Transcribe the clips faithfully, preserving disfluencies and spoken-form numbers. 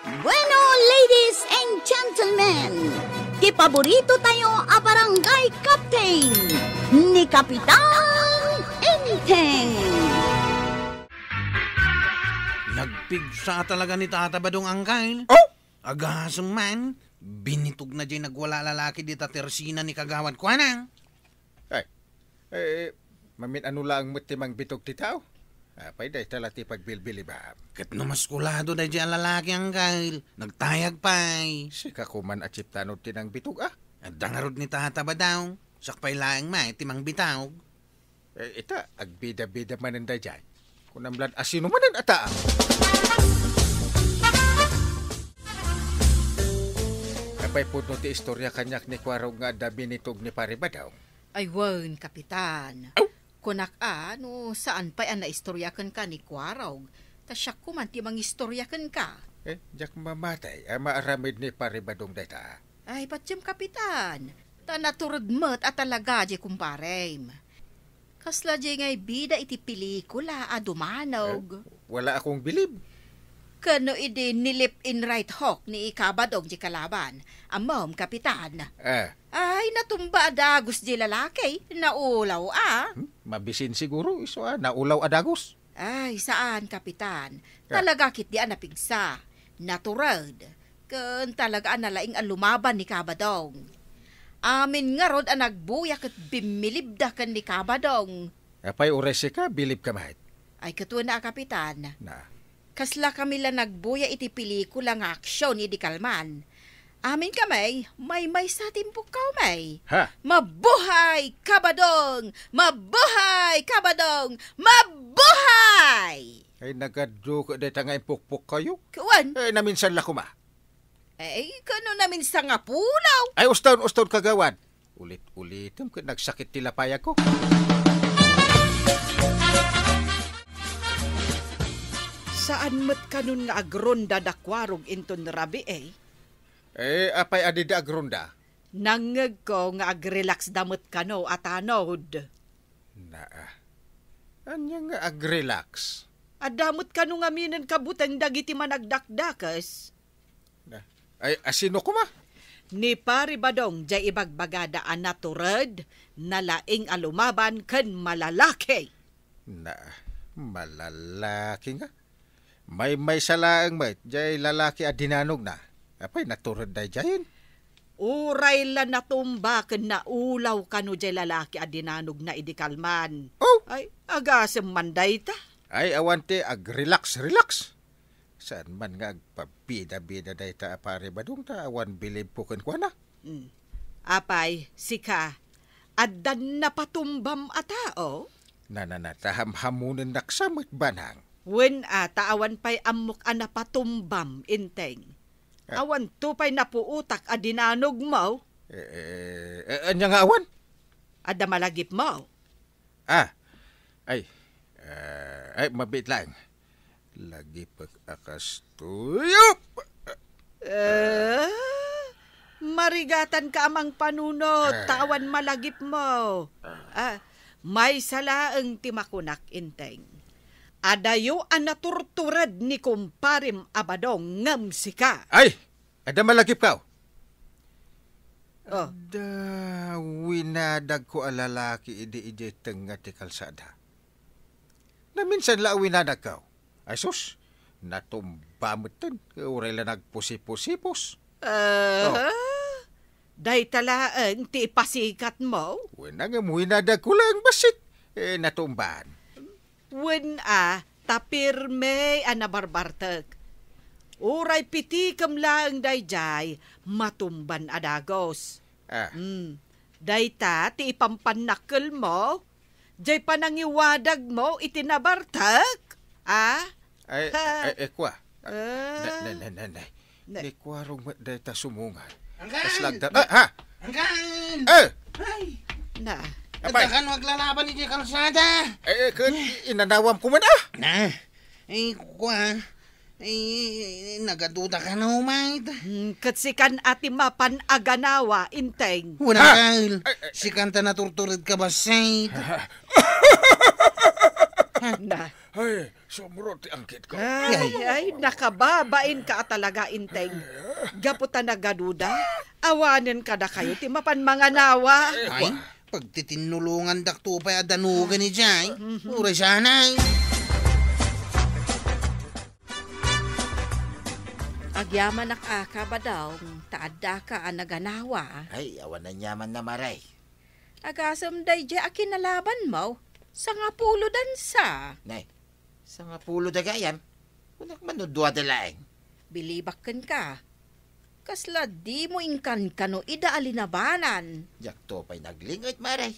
Bueno, ladies and gentlemen, ti paborito tayo a barangay captain, ni Kapitan Enteng. Nagpigsa talaga ni Tata Badong, Angkal. Oh! Agasem man, binitog na jay nagwala a lalaki dita tersina ni Kagawad Kuanang. Ay, eh, mamin-ano laeng met ti mangbitog ti tao? Apay, dayta la ti pagbilbilibam. Ket no maskulado dayjay a lalaki, Angkal, nagtayag pay. Sika koman a chiptanod ti nangbitog, a? Adda ngarud ni Tata Badong, siak pay laeng met ti mangbitog. Eh, ita, agbida-bida manen dayjay. Kunam lan a sino manen a tao. Apay pudno ti istorya kaniak ni Kuarog nga adda binitog ni Pari Badong? Ay wen, Kapitan. Aw! Kunak a, no saan pay a naistorya kenka ni Kuarog, ta siak koman ti mangistorya kenka. Eh, diak mamati a maaramid ni Pari Badong dayta. Ay, patiem, Kapitan, ta natured met a talaga jay kumparem. Kasla jay nga ibida iti pelikula a dumanog. Eh, wala akong bilib. Ken no idi nilip in right hook ni Kabadong jay kalaban, ammom, Kapitan. Ah. Ay, natumba a dagus jay lalaki, naulaw a. Hmm? Mabisin siguro, isu a, naulaw a dagus. Ay, saan, Kapitan. Ah. Talaga ketdi a napigsa. Natured. Ken talaga a nalaing a lumaban ni Kabadong. Amin ngarud a nagbuya ket bimmilibda ken ni Kabadong. Apay, uray sika, bilibka met? Ay, ket wen a, Kapitan. Na. Kaslakami la nagbuya iti pelikula nga aksion idi kalman. Aminkami, maymaysa ti impukkawmi. Ha? Mabuhay, Kabadong! Mabuhay, Kabadong! Mabuhay! Ay, nagadu ket dayta nga impukpukkayo? Wen. Eh, naminsan la koma. Ay, kano naminsan nga pulaw? Ay, uston, uston, kagawad. Ulit-ulitem ket nagsakit ti lapayagko. Saan met kanon nga agronda da Kuarog inton rabii, eh? Eh, apay a dida agronda? Nangngegko nga agrelaxda met kano a tanod. Naa. Ania nga agrelax? Adda met kano ngaminen kabuteng dagiti managdakdakes? Na. Ay, a sino koma? Ni Pari Badong, jay ibagbagada a natured, nalaing a lumaban ken malalaki. Na, malalaki nga. Maymaysa laeng met, jay lalaki a dinanogna. Apay, natured daydiayen? Uray la natumba ken naulaw kano jay lalaki a dinanogna idi kalman. Oh! Ay, agasem man dayta. Ay, awan ti agrelax-relax. Saan man nga agpabida-bida dayta a Pari Badong ta awan bilibko kenkuana. Mm. Apay, sika, addan napatumbam a tao? Nanana, ta hamhamonennak sa met banang. Wen a, ta awan pay ammok a napatumbam, Enteng. Ah. Awanto pay napuotak a dinanogmo. Eh, eh, eh, ania nga awan? Adda malagipmo? Ah, ay, ah, ay, mabiit laeng. Lagipek a kastoy. Op! Eh, marigatanka a mangpanunot, ta awan malagipmo. Ah, maysa laeng ti makunak, Enteng. Adayo a naturtured ni kumparem a Badong ngem sika. Ay! Adda malagipko? Oh. Adda winadagko a lalaki idi idiay tengnga ti kalsada. Naminsan la a winadagko. Ay sus, natumba metten, uray la nagpusiposipos. Ah, oh. Dayta laeng ti ipasikatmo? Wen a ngem winadagko laeng bassit, eh, natumbaan. Wen a, ta pirme a nabarbartek. Uray pitikem laeng daydiay, matumban a dagus. Ah. Hmm. Dayta ti ipampannakkelmo, jay panangiwadagmo iti nabartek? Ah? Ay, ha. Ay, ay, kua. Ah. Ne, ne, ne, ne, ne. Ne. Ni Kuarog met dayta sumungan. Angkan! Kas lagda-, ah, ha? Angkan! Eh! Ay! Na. Apay. Adda kano aglalaban iti kalsada. Eh, eh, ket inanawam ko man, ah! Na. Eh, kua. Eh, nagaduda kano, mait. Hmm, ket sikan a ti mapan a ganawa, Enteng. Wen a, ha? Angkan. Ay, ay, ay. Sikan ta naturtured ka, bassit. Na. Ay, sumro ti angkitko. Ay, ay, nakababain ka talaga, Inteng. Gapu ta nagaduda, awanen kadakayo ti mapan manganawa. Ay, pagtitinnulongandak to pay a danugan idiay. Uray sanay. Agyamanak a, Kabadong, ta addaka a naganawa. Ay, awan aniamanna, Mare. Agasem daydiay a kinalabanmo, sangapulo dansa. Nay, sangapulo da gayam? Kunak man no dua da laeng. Bilibak kenka. Kasla dimo inkankano ida a linabanan. Diakto pay naglinget, Mare.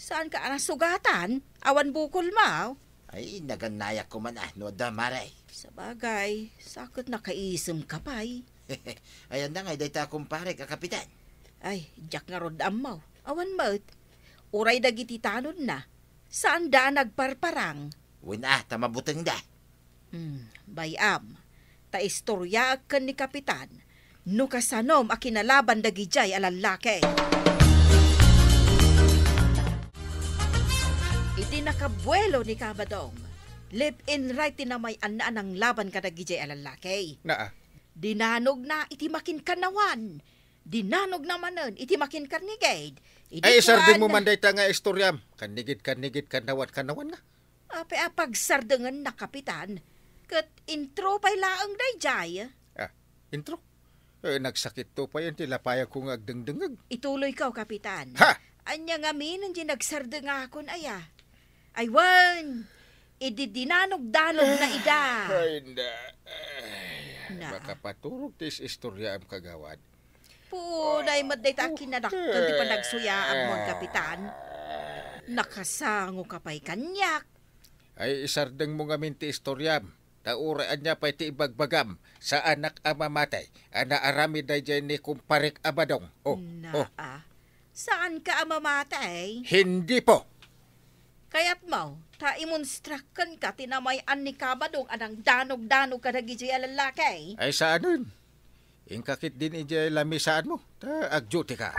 Saanka a nasugatan? Awan bukolmo? Ay, nagannayak koma a no adda, Mare. Sabagay, sa ket nakaisemka pay. Ay, ania ngay dayta kumparek a kapitan? Ay, diak ngarud ammo. Awan met. Uray dagiti tanodna, saanda a nagparparang. Wen a, ta mabutengda. Hmm, bay-am, ta istoriaek ken ni Kapitan no kasanom a kinalaban dagidiay a lallaki. Iti nakabuelo ni Kabadong, left and right ti namay-anna a nanglaban kadagidiay a lallaki. Naa. Dinanogna iti makinkannawan. Dinanogna manen iti makinkarnigid. Idi Ay, isardengmo kuan- man dayta nga istoriam. Kannigid, kannigid, kannawan, kannawan nga. Apay a pagsardengenna, Kapitan? Ket intro pay laeng daydiay. Ah, intro? Eh, nagsakitto pay ti lapayagko nga agdengdengngeg. Ituloykaw, Kapitan. Ha! Ania ngamin ti nagsardengakon aya? Ay, wen, idi dinanogdanogna ida. Ay, na. Ay, Na. Makapaturog ti is-istoriaam, kagawad. Punay met dayta a kinadakkel ti panagsuyaagmon, Kapitan. Nakasangoka pay kaniak. Ay, isardengmo ngamin ti istoriam. Ta uray ania pay ti ibagbagam, saanak a mamatay a naaramid daydiay ni kumparek a Badong. Oh, Naa. oh. Saanka a mamatay? Hindi po. Kayatmo, ta imonstrak kenka ti namay-an ni Kabadong a nangdanogdanog kadagidiay a lallaki? Ay, saanen. Inka ketdin idiay lamisaanmo, ta agduty ka.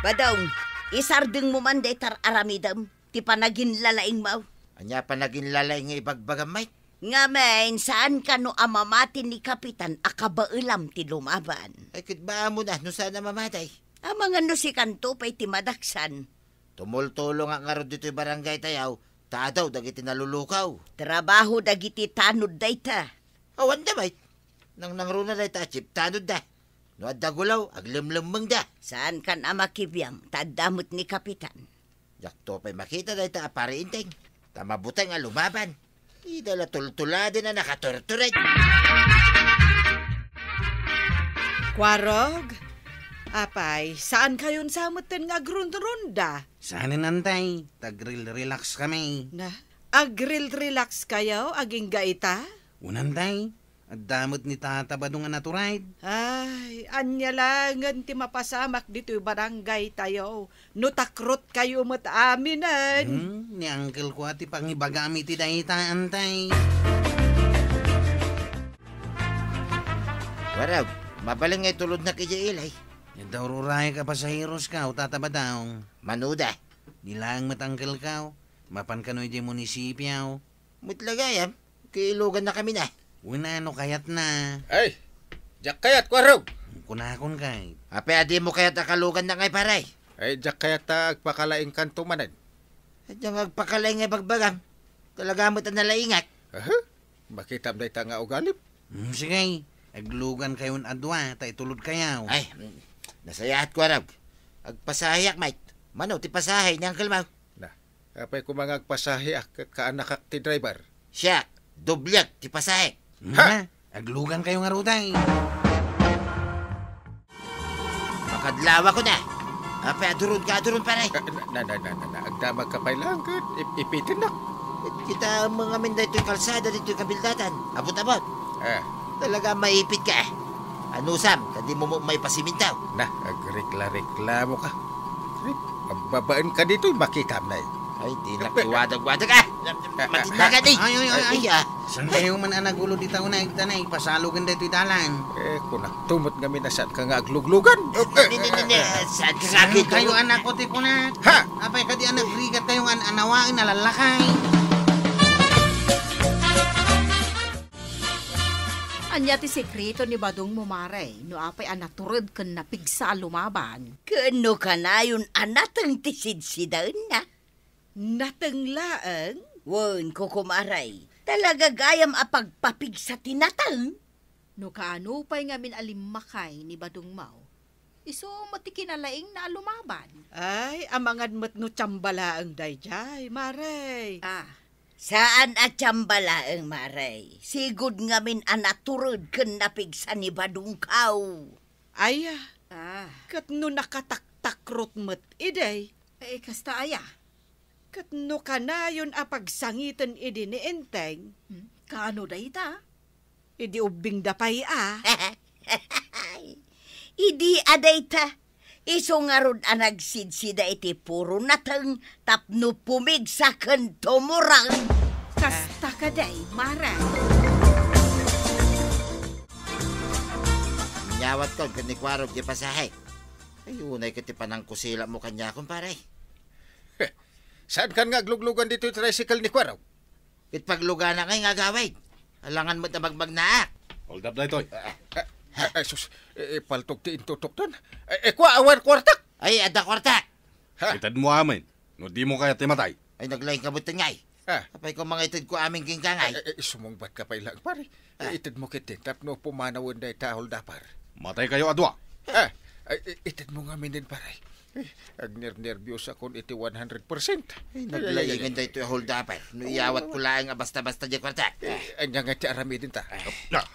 Badong, isardengmo man dayta ar-aramidem, ti panaginlalaingmo. Ania panaginlalaing nga ibagbagam, Mike? Ngamin, saanka no a mamati ni Kapitan a kabaelam ti lumaban? Ay, ket baamon a no saan a mamatay. Amangan no sikanto pay ti madaksan. Tumultulongak ngarud ditoy barangay tayo, ta adaw dagiti nalulukaw. Trabaho dagiti tanod dayta. Awan da, Mike. Nangnangruna dayta a chief tanod da. No adda gulaw, aglemlemmeng da. Saankan a makibiang, ta adda met ni Kapitan. Diakto pay makita dayta a pari Inteng, ta mabuteng a lumaban. Ida la tultuladen a nakaturtured. Kuarog, apay, saankayon sa metten nga agrunrunda? Saanen, Antay, ta agril-relax kami. Na, agril-relax kayo, agingga ita? Wen, Antay, adda met ni Tata Badong a naturayed. Ay, ania langen ti mapasamak ditoy barangay tayo, no takrot kayo met aminen. Hmm, ni uncle ko a ti pangibagam iti dayta, Antay. Warag, mabalin nga itulodnak idiay ilay. Adda uray a pasaheros ka, o Tata Badong. Mano da? Di laeng met uncle ka, mapan kano idiay munisipio. Met la gayam, kiiluganna kami na. Wen a no kayatna. Ay, diak kayat, Kuarog. Kunakon kay. Apay a dimo kayat a kalugannak ngay, pare? Ay, diak kayat ta agpakalaingkanto manen. Adda nga agpakalaing nga ibagbagam. Talaga met a nalaingak. Aha, makitam dayta nga ugalim. Hmm, sige, aglugan kayon a dua, ta itulod kayo. Ay, mm, nasayaat, Kuarog. Agpasaheak, Mike. Mano ti pasahe ni uncle mo? Na, apay koma nga agpasaheak ket kaanakak ti driver? Siak, dobliak ti pasahe. Ha? Ha? Aglugan kayo ngarud ay. Makadlawakon a. Apay a duron ka a duron, pare? Ah, na, na, na, na, na, na. Agdamag ka pay lang ket ip-, ipitennak. Ket kitaem ngamin daytoy kalsada ditoy kabildatan. Abot-abot. Ah. Talaga maipit ka, eh. Anusam, ta dimo met maipasimintaw. Na, agrekla-reklamo ka. Agbabaen ka ditoy, makitam na, eh. Ay, dinak iwadag-wadag, ah! Matindagan, eh! Ay, ay, ay, ay. Ay, ah. Saan kayo man a nagulo dita unay, ta na, ipasalogan daytoy dalan. Eh, kunak tumot ngamin a saan ka nga agluglugan. Eh, eh, ne, ne, ne, ne, eh, saan ka nga Saan agito? Kayo, anak ko, ti kunak? Ha? Apay, kadi anak, rigat kayo nga an-, anawain, nalalakay. Ania ti sekreto ni Badong mo, Mare, no apay a natured ken napigsa a lumaban? Ken no kanayon a nateng ti sidsidaenna? Nateng laeng? Wen, kukumaray. Talaga gayam a pagpapigsa ti nateng? No kaano pay ngamin a limmakay ni Badong Maw, isu met ti kinalaingna a lumaban. Ay, amangan met no tiamba laeng daydiay, Mare. Ah. Saan a tiamba laeng, Mare. Sigud ngamin a natured ken napigsa ni Badong Kaw. Aya. Ah. Ket no nakataktakrot met idi? Eh, kasta aya? Ket no kanayon a pagsangiten idi ni Enteng? Hmm? Kaano dayta? Idi ubbingda pay a. Idi a dayta, isu ngarud a nagsidsida iti puro nateng tapno pumigsa ken tumurang. Kasta kadi, Mare. Inyawat ko ken ni Kuarog ti pasahe. Ay, unay ket ti panangkusilamo kaniakon, pare. Saan kan nga agluglugan ditoy tricycle ni Kuarog? Ket paglugana ngay nga agawid. Alangan met a magmagnaak. Hold up daytoy. Ah, ah, ah, sus, eh, eh, paltog ti intutukdan. Eh, eh, kua, awan kuartak. Ay, adda kuartak. Ha? Itedmo amin. No dimo kayat ti matay. Ay, naglaing kabutan ngay. Ah. Apay ko mangitedko amin kenka ngay. Eh, eh, sumungbat ka pay lang, pare. Ah. Eh, itedmo ketdin tapno pumanawen dayta a hold-upper. Matay kayo a dua. Ah, ay, eh, itedmo ngamin din, pare. Eh, agnernerbios akon iti one hundred percent. Ay, naglaingan daytoy a hold-upper. No iyawat ko laeng a basta-basta di kwarta. Eh, anya nga ti aramidenta? Ah.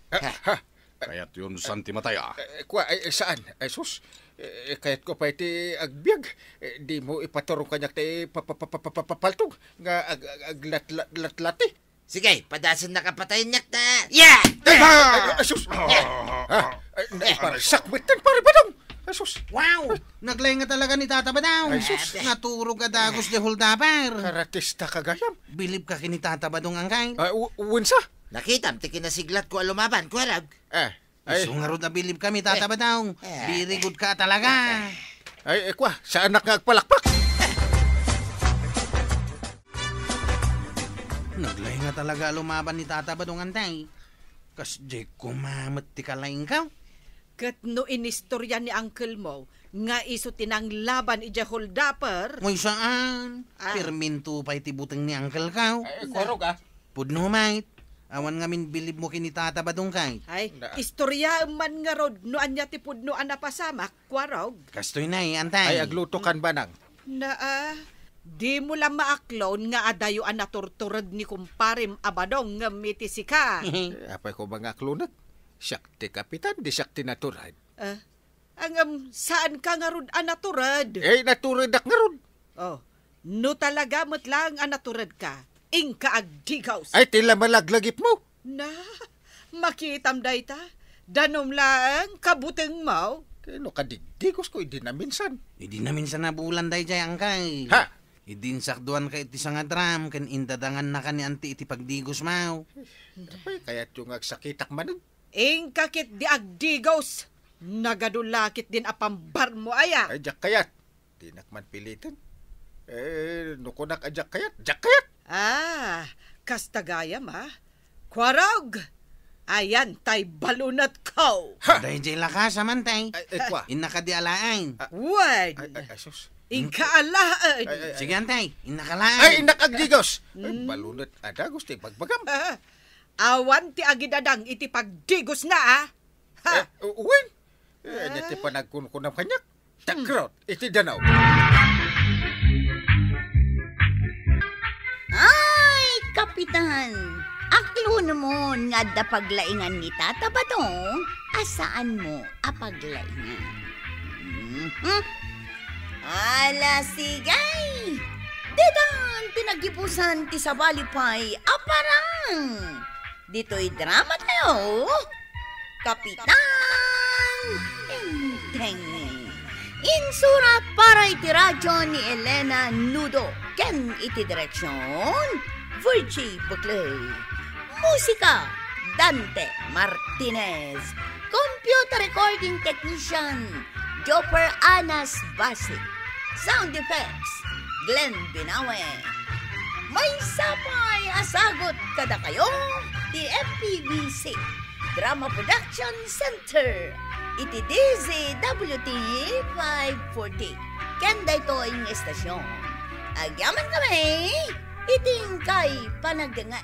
Ah, ha? Kayatyon saan ti matay, ah? Eh, kua, eh, saan? Ay, sus. Eh, kayatko pay ti agbiag. Eh, dimo ipaturong kaniak ti pa-, pa-, pa-, pa-, pa-, pa-, paltog nga ag-, ag-, aglatlat-, latlati. Sige, padasennak a patayennak ta. Yeah! Ay, ay, ay, ay, sus! Yeah! Ah, ay, naiparsak metten, pare Badong! Ay, sus! Wow! Naglaing nga talaga ni Tata Badong. Ay, sus! Naturog a dagos di hold-upper. Karatista ka gayam. Bilib ka ken ni Tata Badong, angkay? Ah, w-, wensa? Nakitam ti kinasiglat ko a lumaban, Kuarog. Ah, ay. Isu ngarud a bilib kami, Tata Badong. Eh. Very good ka talaga. Ay, eh, kua, saanak nga agpalakpak? Naglaing nga talaga a lumaban ni Tata Badong, antay. Kas di kumamet ti kalaingkaw. Ket no inistorya ni uncle mo nga isu ti nanglaban idiay hold-upper? Moy saan. Ah. Pirminto pay ti buteng ni uncle kaw. Ay, Kuarog, ah. Pudno met. Awan ngamin bilibmo ken ni Tata Badong kay. Ay, istoryaem man ngarud no ania ti pudno a napasamak, Kuarog. Kastoy nay, antay. Ay, agluto kan banang. Naa, dimo la maaklon nga adayo a naturtured ni kumparem a Badong ngem iti sika. Eh, apay ko mangaklonek? Siak ti kapitan, di siak ti natured. Ah, ngem, saanka ngarud a natured? Eh, naturedak ngarud. Oh, no talaga met laeng a naturedka, inka agdigos. Ay, ti la malaglagipmo. Na, makitam dayta. Danum laeng, kabutengmo. Ket no kadigdigos ko, idi naminsan. Idi naminsan a bulan daydiay, angkay. Ha? Idi insakduanka iti sangadram, ken indadangannaka ni anti iti pagdigosmo. Apay, kayatyo nga agsakitak manen? Inka ketdi agdigos. Nagadu la ketdin a pambarmo aya. Ay, diak kayat. Dinak man piliten. Eh, no kunak a diak kayat, diak kayat. Ah, kasta gayam, ah. Kuarog! Ayan tay balunetko. Ha! Daydiay lakas a man tay. Ay, ay, kua. Innaka di alaen. Ah. Wen. Ay, ay, ay, sus. Inka alaen. Ay, ay, ay. Sige, antay. Innaka laen. Ay, innak agdigos. Ay, mm, balunet a dagos ti bagbagam. Ah, awan ti agidadang iti pagdigosna, ah. Ha? Eh, u-, wen? Eh, ania ti panagkunkunam kaniak? Takrot iti danaw. Ay, Kapitan! Aklonmon nga adda paglaingan ni Tata Badong a saanmo a paglaingan. Mhm. Ala, sige! Ditan ti nagipusan ti sabali pay a parang! Ditoy drama tayo, Kapitan Enteng. Insurat para iti radio ni Elena Nudo ken iti direksion, Virgie Buclay. Musika, Dante Martinez. Computer recording technician, Joper Anas Basic. Sound effects, Glenn Binawe. Maysa pay a sagut kadakayo ti F P B C Drama Production Center iti D Z W T five forty. Ken daytoy nga estasyon, agyaman kami iti inkay panagdengngeg.